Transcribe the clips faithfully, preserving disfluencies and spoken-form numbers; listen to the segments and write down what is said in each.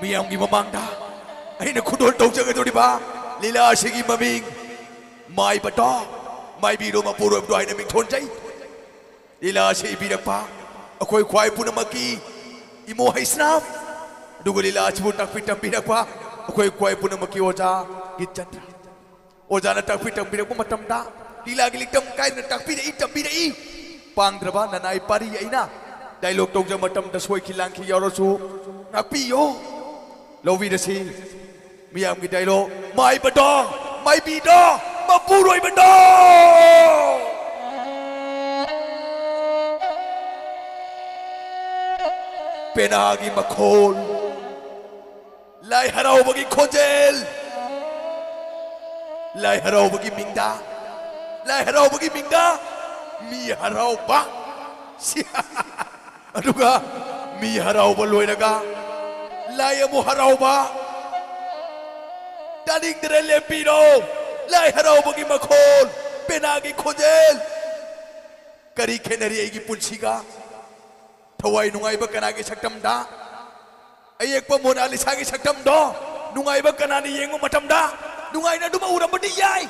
ꯃꯤꯌꯥꯝꯒꯤ ꯃꯃꯥꯡꯗ ꯑꯩꯅ ꯈꯨꯗꯣꯜ ꯇꯧꯖꯒꯗꯧꯔꯤꯕ ꯂꯤꯂꯥ ꯑꯁꯤꯒꯤ ꯃꯃꯤꯡ ꯃꯥꯏꯕꯗꯣ, ꯃꯥꯏꯕꯤꯔꯣ ꯃꯄꯨꯔꯣꯏꯕꯗꯣ ꯍꯥꯏꯅ ꯃꯤꯡꯊꯣꯟꯖꯩ꯫ ꯂꯤꯂꯥ ꯑꯁꯤ ꯏꯕꯤꯔꯛꯄ ꯑꯩꯈꯣꯏ ꯈ꯭ꯋꯥꯏ ꯄꯨꯝꯅꯃꯛꯀꯤ ꯏꯃꯣ ꯍꯩꯁꯅꯥꯝ, ꯑꯗꯨꯒ ꯂꯤꯂꯥ ꯑꯁꯤꯕꯨ ꯇꯥꯛꯄꯤ ꯇꯝꯕꯤꯔꯛꯄ ꯑꯩꯈꯣꯏ ꯈ꯭ꯋꯥꯏ ꯄꯨꯝꯅꯃꯛꯀꯤ ꯑꯣꯖꯥ ꯒꯤꯠꯆꯟꯗ꯭ꯔ꯫ ꯑꯣꯖꯥꯅ ꯇꯥꯛꯄꯤ ꯇꯝꯕꯤꯔꯛꯄ ꯃꯇꯝꯗ ꯂꯤꯂꯥꯒꯤ ꯂꯤꯛꯇꯝ ꯀꯥꯏꯗꯅ ꯇꯥꯛꯄꯤꯔꯛꯏ, ꯇꯝꯕꯤꯔꯛꯏ꯫ ꯄꯥꯡꯗ꯭ꯔꯕ ꯅꯅꯥꯏ ꯄꯥꯔꯤ ꯑꯩꯅ ꯗꯥꯏꯂꯣꯛ ꯇꯧꯖꯕ ꯃꯇꯝꯗ ꯁꯣꯏꯈꯤ ꯂꯥꯟꯈꯤ ꯌꯥꯎꯔꯁꯨ ꯉꯥꯛꯄꯤꯌꯣ꯫ ꯂꯧꯕꯤꯔꯁꯤ꯫ ꯃꯤꯌꯥꯝꯒꯤ ꯗꯥꯏꯂꯣꯛ, ꯃꯥꯏꯕꯗꯣ, ꯃꯥꯏꯕꯤꯗꯣ, ꯃꯄꯨꯔꯣꯏꯕꯗꯣ! ꯄꯦꯅꯥꯒꯤ ꯃꯈꯣꯜ, ꯂꯥꯏ ꯍꯔꯥꯎꯕꯒꯤ ꯈꯣꯟꯖꯦꯜ, ꯂꯥꯏ ꯍꯔꯥꯎꯕꯒꯤ ꯃꯤꯡꯗ, ꯂꯥꯏ ꯍꯔꯥꯎꯕꯒꯤ ꯃꯤꯡꯗ ꯃꯤ ꯍꯔꯥꯎꯕ꯫ ꯑꯗꯨꯒ ꯃꯤ ꯍꯔꯥꯎꯕ ꯂꯣꯏꯔꯒ ꯂꯥꯏ ꯑꯃꯨꯛ ꯍꯔꯥꯎꯕ꯫ ꯇꯥꯅꯤꯡꯗ꯭ꯔꯦ, ꯂꯦꯞꯄꯤꯔꯣ꯫ ꯂꯥꯏ ꯍꯔꯥꯎꯕꯒꯤ ꯃꯈꯣꯜ, ꯄꯦꯅꯥꯒꯤ ꯈꯣꯟꯖꯦꯜ꯫ ꯀꯔꯤ ꯈꯦꯠꯅꯔꯤ ꯑꯩꯒꯤ ꯄꯨꯟꯁꯤꯒ? ꯊꯋꯥꯏ ꯅꯨꯡꯉꯥꯏꯕ ꯀꯅꯥꯒꯤ ꯁꯛꯇꯝꯗ? ꯑꯌꯦꯛꯄ ꯃꯣꯅꯥꯂꯤꯁꯥꯒꯤ ꯁꯛꯇꯝꯗꯣ ꯅꯨꯡꯉꯥꯏꯕ ꯀꯅꯥꯅ ꯌꯦꯡꯕ ꯃꯇꯝꯗ ꯅꯨꯡꯉꯥꯏꯅ ꯑꯗꯨꯝ ꯎꯔꯝꯕꯗꯤ ꯌꯥꯏ꯫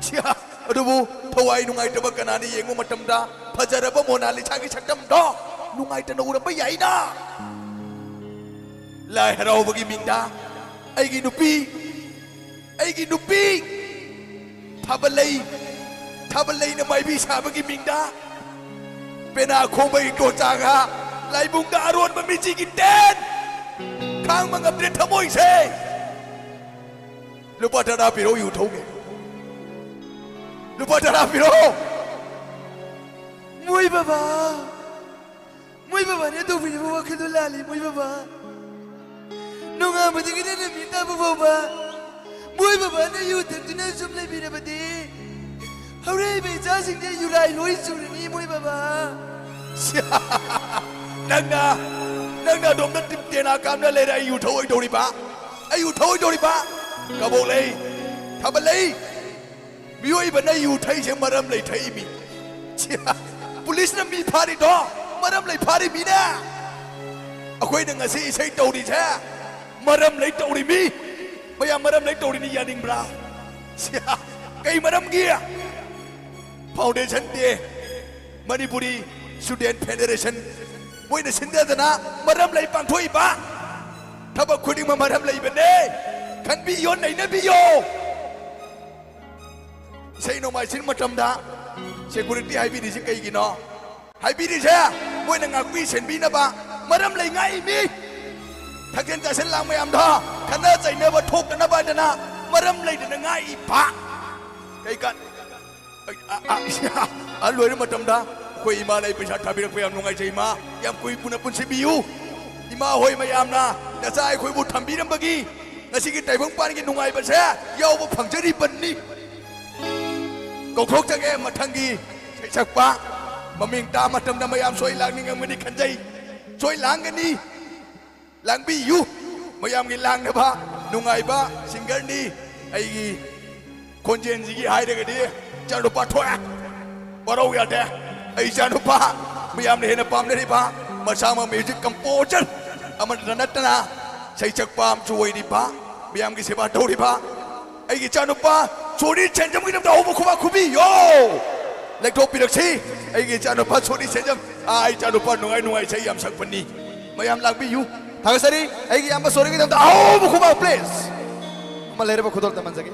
ꯁꯤꯌꯥ, ꯑꯗꯨꯕꯨ ꯊꯋꯥꯏ ꯅꯨꯡꯉꯥꯏꯇꯕ ꯀꯅꯥꯅ ꯌꯦꯡꯕ ꯃꯇꯝꯗ ꯐꯖꯔꯕ ꯃꯣꯅꯥꯂꯤꯁꯥꯒꯤ ꯁꯛꯇꯝꯗꯣ ꯅꯨꯡꯉꯥꯏꯇꯅ ꯎꯔꯝꯕ ꯌꯥꯏꯅ꯫ ꯂꯥꯏ ꯍꯔꯥꯎꯕꯒꯤ ꯃꯤꯡꯗ ꯑꯩꯒꯤ ꯅꯨꯄꯤ, ꯑꯩꯒꯤ ꯅꯨꯄꯤ ꯊꯥꯕꯜꯂꯩ, ꯊꯥꯕꯜꯂꯩꯅ ꯃꯥꯏꯕꯤ ꯁꯥꯕꯒꯤ ꯃꯤꯡꯗ ꯄꯦꯅꯥ ꯈꯣꯡꯕꯒꯤ ꯀꯣꯟꯆꯥꯒ ꯂꯥꯏꯕꯨꯡꯗ ꯑꯔꯣꯟꯕ ꯃꯤꯆꯤꯒꯤ ꯇꯦꯟ꯫ ꯈꯥꯡꯕ ꯉꯝꯗ꯭ꯔꯦ ꯊꯃꯣꯏꯁꯦ꯫ ꯂꯨꯄꯥ ꯇꯔꯥ ꯄꯤꯔꯛꯑꯣ, ꯌꯨ ꯊꯧꯒꯦ꯫ ꯂꯨꯄꯥ ꯇꯔꯥ ꯄꯤꯔꯛꯑꯣ꯫ ꯃꯣꯏ ꯕꯕꯥ, ꯃꯣꯏ ꯕꯕꯥꯅ ꯇꯧꯕꯤꯔꯤꯕ ꯋꯥꯈꯜꯗꯣ ꯂꯥꯜꯂꯤ, ꯃꯣꯏ ꯕꯕꯥ꯫ ꯅꯣꯡꯉꯥꯟꯕꯗꯒꯤꯅ ꯅꯨꯃꯤꯠ ꯇꯥꯕ ꯐꯥꯎꯕ ꯃꯣꯏ ꯕꯕꯥꯅ ꯌꯨ ꯊꯛꯇꯨꯅ ꯁꯨꯝ ꯂꯩꯕꯤꯔꯕꯗꯤ ꯍꯧꯔꯛꯏꯕ ꯏꯆꯥꯁꯤꯡꯁꯦ ꯌꯨꯔꯥꯏ ꯂꯣꯏ ꯆꯨꯔꯅꯤ, ꯃꯣꯏ ꯕꯕꯥ꯫ ꯅꯪꯅ, ꯅꯪꯅ ꯑꯗꯣꯝꯗ ꯇꯤꯞ ꯇꯦꯅꯥ ꯀꯥꯞꯅ ꯂꯩꯔꯦ, ꯑꯩ ꯌꯨ ꯊꯛꯑꯣꯏꯗꯧꯔꯤꯕ, ꯑꯩ ꯌꯨ ꯊꯛꯑꯣꯏꯗꯧꯔꯤꯕ꯫ ꯀꯕꯣꯛꯂꯩ, ꯊꯥꯕꯜꯂꯩ, ꯃꯤꯑꯣꯏꯕꯅ ꯌꯨ ꯊꯛꯏꯁꯦ ꯃꯔꯝ ꯂꯩ ꯊꯛꯏꯃꯤ꯫ ꯄꯨꯂꯤꯁꯅ ꯃꯤ ꯐꯥꯔꯤꯗꯣ ꯃꯔꯝ ꯂꯩ ꯐꯥꯔꯤꯃꯤꯅꯦ꯫ ꯑꯩꯈꯣꯏꯅ ꯉꯁꯤ ꯏꯁꯩ ꯇꯧꯔꯤꯁꯦ ꯃꯔꯝ ꯂꯩ ꯇꯧꯔꯤꯃꯤ꯫ ꯃꯌꯥꯝ ꯃꯔꯝ ꯂꯩ ꯇꯧꯔꯤꯅꯤ, ꯌꯥꯅꯤꯡꯕ꯭ꯔꯥ? ꯁꯤꯌꯥ, ꯀꯩ ꯃꯔꯝꯒꯤ? Foundation Day, Manipuri Student Federation, ꯃꯣꯏꯅ ꯁꯤꯟꯗꯗꯅ ꯃꯔꯝ ꯂꯩ ꯄꯥꯡꯊꯣꯛꯏꯕ꯫ ꯊꯕꯛ ꯈꯨꯗꯤꯡꯃꯛ ꯃꯔꯝ ꯂꯩꯕꯅꯦ꯫ ꯈꯟꯕꯤꯌꯣ, ꯅꯩꯅꯕꯤꯌꯣ꯫ ꯏꯁꯩ ꯅꯣꯡꯃꯥꯏ ꯁꯤꯟ ꯃꯇꯝꯗ security ꯍꯥꯏꯕꯤꯔꯤꯁꯤ ꯀꯩꯒꯤꯅꯣ? ꯍꯥꯏꯕꯤꯔꯤꯁꯦ ꯃꯣꯏꯅ ꯉꯥꯛꯄꯤ ꯁꯦꯟꯕꯤꯅꯕ ꯃꯔꯝ ꯂꯩ ꯉꯥꯛꯏꯃꯤ꯫ ꯊꯛꯆꯤꯟ ꯆꯥꯁꯤꯟ ꯂꯥꯡ ꯃꯌꯥꯝꯗꯣ ꯈꯠꯅ ꯆꯩꯅꯕ ꯊꯣꯛꯇꯅꯕ ꯍꯥꯏꯗꯅ ꯃꯔꯝ ꯂꯩꯗꯅ ꯉꯥꯛꯏꯕ꯫ ꯀꯩ ꯀꯥꯟ-, ꯑ, ꯑ, ꯑ, ꯑ, ꯂꯣꯏꯔ ꯃꯇꯝꯗ ꯑꯩꯈꯣꯏ ꯏꯃꯥꯅ ꯑꯩ ꯄꯩꯁꯥ ꯊꯥꯕꯤꯔꯛꯄ ꯌꯥꯝ ꯅꯨꯡꯉꯥꯏꯖꯩ, ꯏꯃꯥ꯫ ꯌꯥꯝ ꯀꯨꯏ ꯀꯨꯏꯅ ꯄꯨꯟꯁꯤꯕꯤꯌꯨ꯫ ꯏꯃꯥ ꯍꯣꯏ ꯃꯌꯥꯝꯅ ꯅꯆꯥ ꯑꯩꯈꯣꯏꯕꯨ ꯊꯝꯕꯤꯔꯝꯕꯒꯤ ꯉꯁꯤꯒꯤ ꯇꯥꯏꯕꯪꯄꯥꯟꯒꯤ ꯅꯨꯡꯉꯥꯏꯕꯁꯦ ꯌꯥꯎꯕ ꯐꯪꯖꯔꯤꯕꯅꯤ꯫ ꯀꯧꯊꯣꯛꯆꯒꯦ ꯃꯊꯪꯒꯤ ꯁꯩꯁꯛꯄ꯫ ꯃꯃꯤꯡ ꯇꯥ ꯃꯇꯝꯗ ꯃꯌꯥꯝ ꯁꯣꯏ ꯂꯥꯡꯅꯤꯡꯉꯝꯒꯅꯤ ꯈꯟꯖꯩ꯫ ꯁꯣꯏ ꯂꯥꯡꯒꯅꯤ꯫ ꯂꯥꯡꯕꯤꯌꯨ꯫ ꯃꯌꯥꯝꯒꯤ ꯂꯥꯡꯅꯕ ꯅꯨꯡꯉꯥꯏꯕ singerꯅꯤ꯫ ꯑꯩꯒꯤ ꯈꯣꯟꯖꯦꯜꯁꯤꯒꯤ ꯍꯥꯏꯔꯒꯗꯤ ꯏꯆꯥꯅꯨꯄꯥ ꯊꯣꯛꯑꯦ꯫ ꯋꯥꯔꯧ ꯌꯥꯗꯦ꯫ ꯑꯩ ꯏꯆꯥꯅꯨꯄꯥ ꯃꯌꯥꯝꯅ ꯍꯦꯟꯅ ꯄꯥꯝꯅꯔꯤꯕ, ꯃꯁꯥꯃꯛ music composer ꯑꯃꯇ ꯅꯠꯇꯅ ꯁꯩꯁꯛꯄ ꯑꯃꯁꯨ ꯑꯣꯏꯔꯤꯕ, ꯃꯌꯥꯝꯒꯤ ꯁꯦꯕꯥ ꯇꯧꯔꯤꯕ ꯑꯩꯒꯤ ꯏꯆꯥꯅꯨꯄꯥ ꯁꯣꯔꯤ ꯁꯦꯟꯖꯝꯒꯤꯗꯃꯛꯇ ꯑꯍꯧꯕ ꯈꯨꯕꯥꯛ ꯈꯨꯕꯤꯌꯣ꯫ ꯂꯦꯛꯊꯣꯛꯄꯤꯔꯛꯁꯤ꯫ ꯑꯩꯒꯤ ꯏꯆꯥꯅꯨꯄꯥ ꯁꯣꯔꯤ ꯁꯦꯟꯖꯝ꯫ ꯑꯥ, ꯏꯆꯥꯅꯨꯄꯥ ꯅꯨꯡꯉꯥꯏ ꯅꯨꯡꯉꯥꯏ ꯏꯁꯩ ꯌꯥꯝ ꯁꯛꯄꯅꯤ꯫ ꯃꯌꯥꯝ ꯂꯥꯡꯕꯤꯌꯨ꯫ ꯊꯥꯒꯠꯆꯔꯤ꯫ ꯑꯩꯒꯤ ꯏꯌꯥꯝꯕ ꯁꯣꯔꯤꯒꯤꯗꯃꯛꯇ ꯑꯍꯧꯕ ꯈꯨꯕꯥꯛ, please꯫ ꯑꯃ ꯂꯩꯔꯕ ꯈꯨꯗꯣꯜ ꯇꯝꯍꯟꯖꯒꯦ꯫